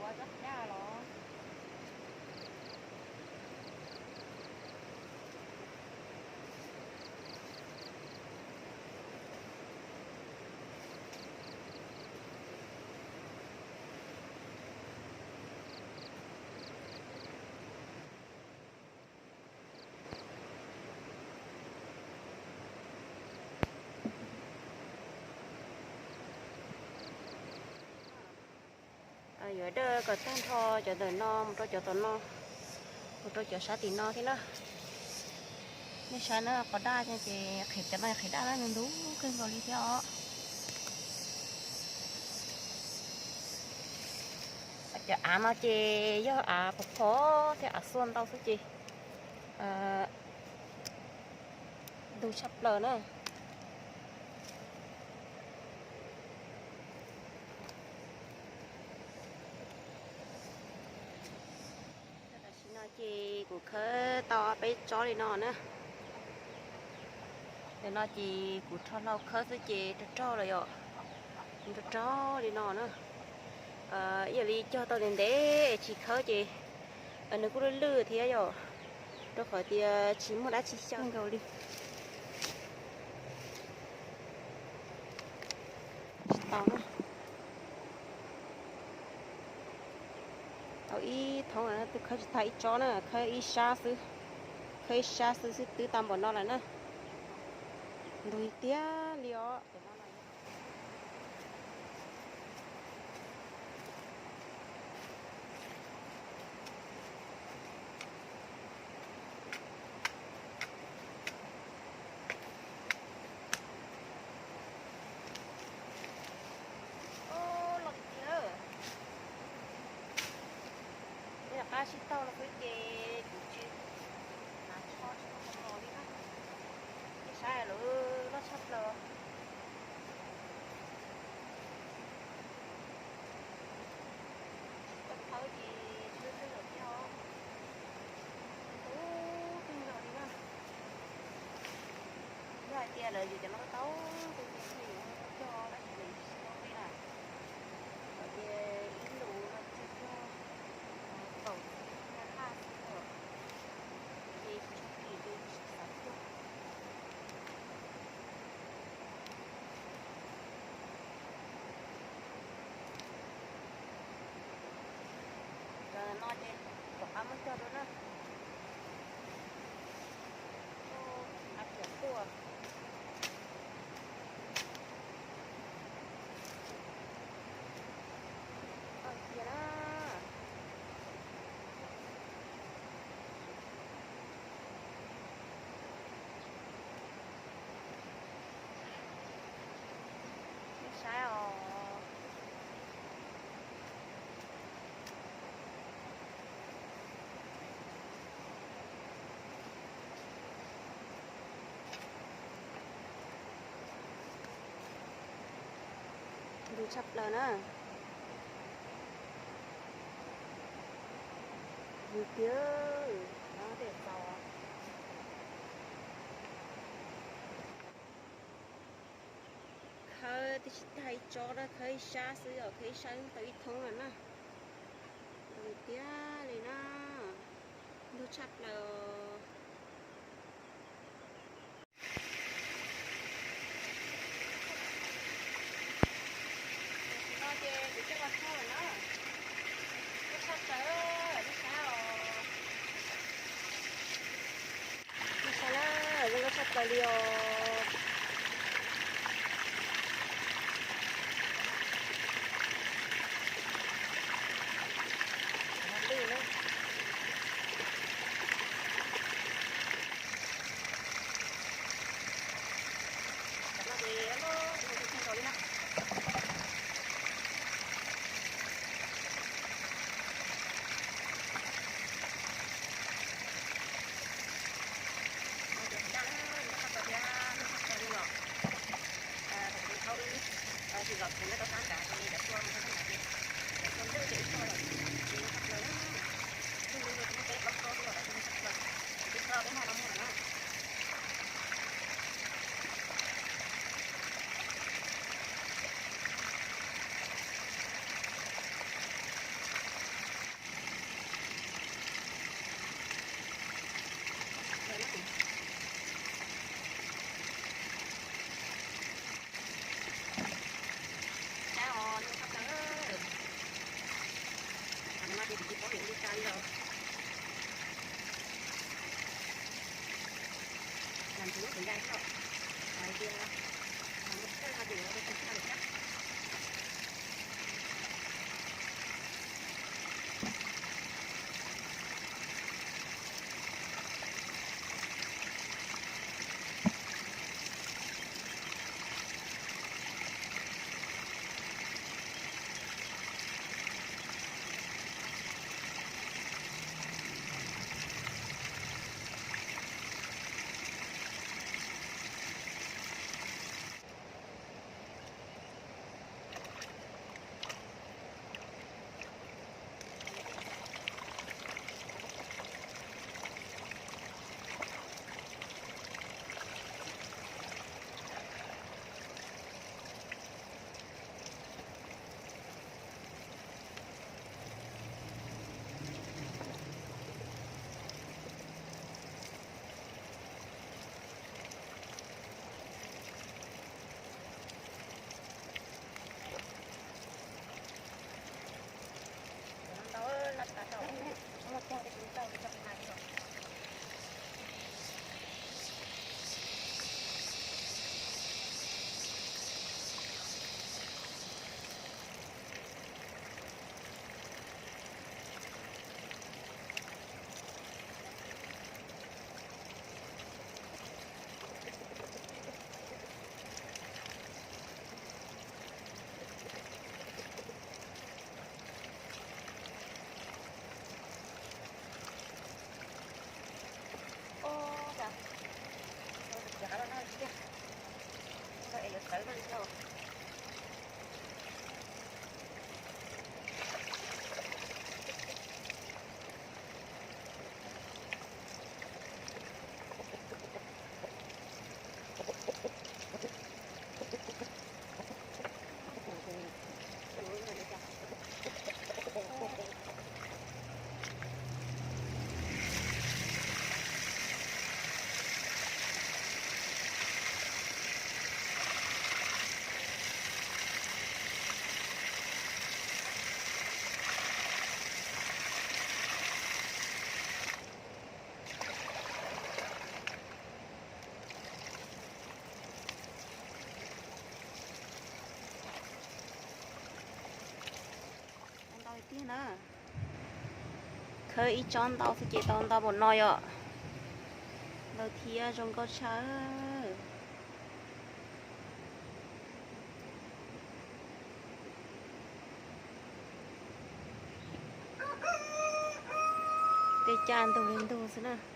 Tsob nyaj los. Yuav dawj kom tag nrho cov ntawm no mus rau cov tom no, mus rau cov sab tim no thiab na. Nej saib na, qos daj ces qhib cov no qhib daj na, nws ntub kawg nkaus li thiab os. Cov av no ces yog av phom phom thiab av xuaj ntau xwb ces ntug tshaj plaws na. Tam sim no ces kuv khawb tau peb tsob li no na. Tam no ces kuv rho hlau khawb xwb ces rog rog lawm yom. Rog rog li no na. Ib yam li cog tau ntev ntev tsis khawb ces nws kuj lwj lwj thiab yom, rau qhov tias tsis muaj dab tsi xyaw nkaus li. Tsis tau na. Tau ib thoob, tus khawb tsis tag ib tsob na, khawb ib sab xwb. Khawb ib sab xwb xwb twb tau npaum no lawm na. Ntug tiag li os. Los tiag. Tej zaum qab sib taug los xwb ces kuv tsis hnav tsho tsis muaj qhov mos li na. Ib sab lawm loj tshaj plaws. Tsis tau khawb ces tsis lwj lwj lawm thiab os. Ntub kawg nkaus li na. Yog hais tias lawv yus cov no tau tus ces tsis yuav cog dab tsi li na. Kom tias ib lus no tsis cog kaum txhiab haj txhiab os. Ces tsis tshua kim ces tsis xav cog. Cov no ces rov qab muab cog dua na. Ab, piam tuaj. Cia na. Nej saib os. Ntug tshaj plaws na. Ntug tiag, no tej txaus. Khawb twb tsis tag ib tsob na, khawb ib sab xwb os, khawb ib sab tau ib thoob lawm na. Ntug tiag li na, ntug tshaj plaws. Tam sim no ces kuv coj los txog lawm na. Loj tshaj plaws, nej saib os. Nej saib na, zoo nkauj tshaj plaws li os. Lwj na. Cov no ces loj loj, zoo nkauj kawg nkaus li na. Ces tsis daj na, zoo nkauj tshaj plaws thiab lwj tshaj plaws li no. Thaum kuv thaub wb tsis los kuv nyob rau sab nrad ces cov tshuaj mus rau sab nrad ces cov tshuaj lwj ces wb cog lawm ces zoo tshaj plaws na. Twb lwj lwj tsis muaj peb plaub tsob xwb los lawm ces zoo tshaj plaws. Ces twb tau peb hmo no muaj lawm na. Ntau tiag na. Khawb ib tsob ntau xwb ces tau ntau npaum no yom. Ntau thiab zoo nkauj tshaj. Tej caj ntug li ntug xwb na.